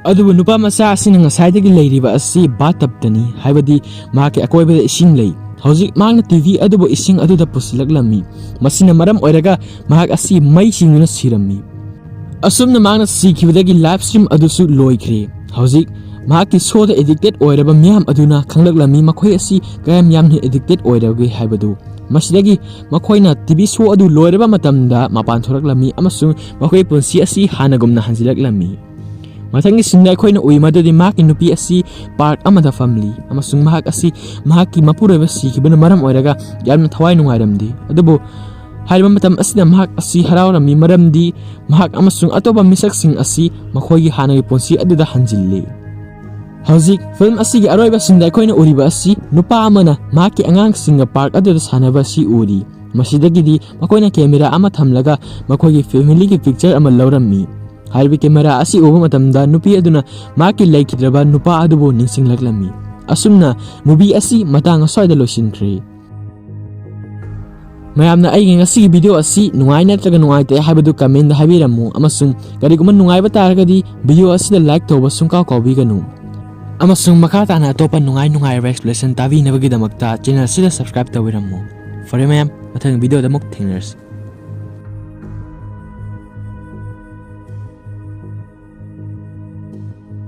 ꯑꯗꯨꯕꯨ ꯅꯨꯄꯥ ꯃꯆꯥ ꯑꯁꯤꯅ ꯉꯁꯥꯏꯗꯒꯤ ꯂꯩꯔꯤꯕ ꯑꯁꯤ bathtubꯇꯅꯤ, ꯍꯥꯏꯕꯗꯤ ꯃꯍꯥꯛꯀꯤ ꯑꯀꯣꯏꯕꯗ ꯏꯁꯤꯡ ꯂꯩ꯫ ꯍꯧꯖꯤꯛ ꯃꯍꯥꯛꯅ TV ꯑꯗꯨꯕꯨ ꯏꯁꯤꯡ ꯑꯗꯨꯗ ꯄꯨꯁꯤꯜꯂꯛꯂꯝꯃꯤ꯫ ꯃꯁꯤꯅ ꯃꯔꯝ ꯑꯣꯏꯔꯒ ꯃꯍꯥꯛ ꯑꯁꯤ ꯃꯩ ꯆꯤꯡꯗꯨꯅ ꯁꯤꯔꯝꯃꯤ꯫ ꯑꯁꯨꯝꯅ ꯃꯍꯥꯛꯅ ꯁꯤꯈꯤꯕꯗꯒꯤ live stream ꯑꯗꯨꯁꯨ ꯂꯣꯏꯈ꯭ꯔꯦ꯫ ꯍꯧꯖꯤꯛ ꯃꯍꯥꯛꯀꯤ showꯗ addicted ꯑꯣꯏꯔꯕ ꯃꯤꯌꯥꯝ ꯑꯗꯨꯅ ꯈꯪꯂꯛꯂꯝꯃꯤ ꯃꯈꯣꯏ ꯑꯁꯤ ꯀꯌꯥꯝ ꯌꯥꯝꯅ addicted ꯑꯣꯏꯔꯕꯒꯦ ꯍꯥꯏꯕꯗꯨ꯫ ꯃꯁꯤꯗꯒꯤ ꯃꯈꯣꯏꯅ ꯇꯤ ꯚꯤ ꯁꯣ ꯑꯗꯨ ꯂꯣꯏꯔꯕ ꯃꯇꯝꯗ ꯃꯄꯥꯟ ꯊꯣꯔꯛꯂꯝꯃꯤ ꯑꯃꯁꯨꯡ ꯃꯈꯣꯏꯒꯤ ꯄꯨꯟꯁꯤ ꯑꯁꯤ ꯍꯥꯟꯅꯒꯨꯝꯅ ꯍꯟꯖꯤꯜꯂꯛꯂꯝꯃꯤ꯫ ꯃꯊꯪꯒꯤ ꯁꯤꯟꯗ ꯑꯩꯈꯣꯏꯅ ꯎꯏ ꯃꯗꯨꯗꯤ ꯃꯍꯥꯛꯀꯤ ꯅꯨꯄꯤ ꯑꯁꯤ ꯄꯥꯔꯛ ꯑꯃꯗ ꯐꯝꯂꯤ ꯑꯃꯁꯨꯡ ꯃꯍꯥꯛ ꯑꯁꯤ ꯃꯍꯥꯛꯀꯤ ꯃꯄꯨꯔꯣꯏꯕ ꯁꯤꯈꯤꯕꯅ ꯃꯔꯝ ꯑꯣꯏꯔꯒ ꯌꯥꯝꯅ ꯊꯋꯥꯏ ꯅꯨꯡꯉꯥꯏꯔꯝꯗꯦ꯫ ꯑꯗꯨꯕꯨ ꯍꯥꯏꯔꯤꯕ ꯃꯇꯝ ꯑꯁꯤꯗ ꯃꯍꯥꯛ ꯑꯁꯤ ꯍꯔꯥꯎꯔꯝꯃꯤ, ꯃꯔꯝꯗꯤ ꯃꯍꯥꯛ ꯑꯃꯁꯨꯡ ꯑꯇꯣꯞꯄ ꯃꯤꯁꯛꯁꯤꯡ ꯑꯁꯤ ꯃꯈꯣꯏꯒꯤ ꯍꯥꯟꯅꯒꯤ ꯄꯨꯟꯁꯤ ꯑꯗꯨꯗ ꯍꯟꯖꯤꯜꯂꯤ꯫ ꯍꯧꯖꯤꯛ ꯐꯤꯂꯝ ꯑꯁꯤꯒꯤ ꯑꯔꯣꯏꯕ ꯁꯤꯟꯗ ꯑꯩꯈꯣꯏꯅ ꯎꯔꯤꯕ ꯑꯁꯤ ꯅꯨꯄꯥ ꯑꯃꯅ ꯃꯍꯥꯛꯀꯤ ꯑꯉꯥꯡꯁꯤꯡꯒ ꯄꯥꯔꯛ ꯑꯗꯨꯗ ꯁꯥꯟꯅꯕ ꯑꯁꯤ ꯎꯔꯤ꯫ ꯃꯁꯤꯗꯒꯤꯗꯤ ꯃꯈꯣꯏꯅ ꯀꯦꯃꯦꯔꯥ ꯑꯃ ꯊꯝꯂꯒ ꯃꯈꯣꯏꯒꯤ ꯐꯦꯃꯤꯂꯤꯒꯤ ꯄꯤꯛꯆꯔ ꯑꯃ ꯂꯧꯔꯝꯃꯤ꯫ ꯍꯥꯏꯔꯤꯕ ꯀꯦꯃꯦꯔꯥ ꯑꯁꯤ ꯎꯕ ꯃꯇꯝꯗ ꯅꯨꯄꯤ ꯑꯗꯨꯅ ꯃꯍꯥꯛꯀꯤ ꯂꯩꯈꯤꯗ꯭ꯔꯕ ꯅꯨꯄꯥ ꯑꯗꯨꯕꯨ ꯅꯤꯡꯁꯤꯡꯂꯛꯂꯝꯃꯤ꯫ ꯑꯁꯨꯝꯅ ꯃꯨꯚꯤ ꯑꯁꯤ ꯃꯇꯥꯡ ꯑꯁ꯭ꯋꯥꯏꯗ ꯂꯣꯏꯁꯤꯟꯈ꯭ꯔꯦ꯫ ꯃꯌꯥꯝꯅ ꯑꯩꯒꯤ ꯉꯁꯤꯒꯤ ꯚꯤꯗꯤꯑꯣ ꯑꯁꯤ ꯅꯨꯡꯉꯥꯏ ꯅꯠꯇ꯭ꯔꯒ ꯅꯨꯡꯉꯥꯏꯇꯦ ꯍꯥꯏꯕꯗꯨ ꯀꯃꯦꯟꯗ ꯍꯥꯏꯕꯤꯔꯝꯃꯨ ꯑꯃꯁꯨꯡ ꯀꯔꯤꯒꯨꯝꯕ ꯅꯨꯡꯉꯥꯏꯕ ꯇꯥꯔꯒꯗꯤ ꯚꯤꯗꯤꯑꯣ ꯑꯁꯤꯗ ꯂꯥꯏꯛ ꯇꯧꯕ ꯁꯨꯡꯀꯥꯎ ꯀꯥꯎꯕꯤꯒꯅꯨ꯫ ꯑꯃꯁꯨꯡ ꯃꯈꯥ ꯇꯥꯅ ꯑꯇꯣꯞꯄ ꯅꯨꯡꯉꯥꯏ ꯅꯨꯡꯉꯥꯏꯔꯕ ꯑꯦꯛꯁꯄ꯭ꯂꯦꯅꯦꯁꯟ ꯇꯥꯕꯤꯅꯕꯒꯤꯗꯃꯛꯇ ꯆꯦꯅꯦꯜ ꯑꯁꯤꯗ ꯁꯕꯁꯀ꯭ꯔꯥꯏꯕ ꯇꯧꯕꯤꯔꯝꯃꯨ꯫ ꯐꯔꯦ ꯃꯌꯥꯝ, ꯃꯊꯪ ꯚꯤꯗꯤꯑꯣꯗ ꯑꯃꯨꯛ ꯊꯦꯡꯅꯔꯁꯤ꯫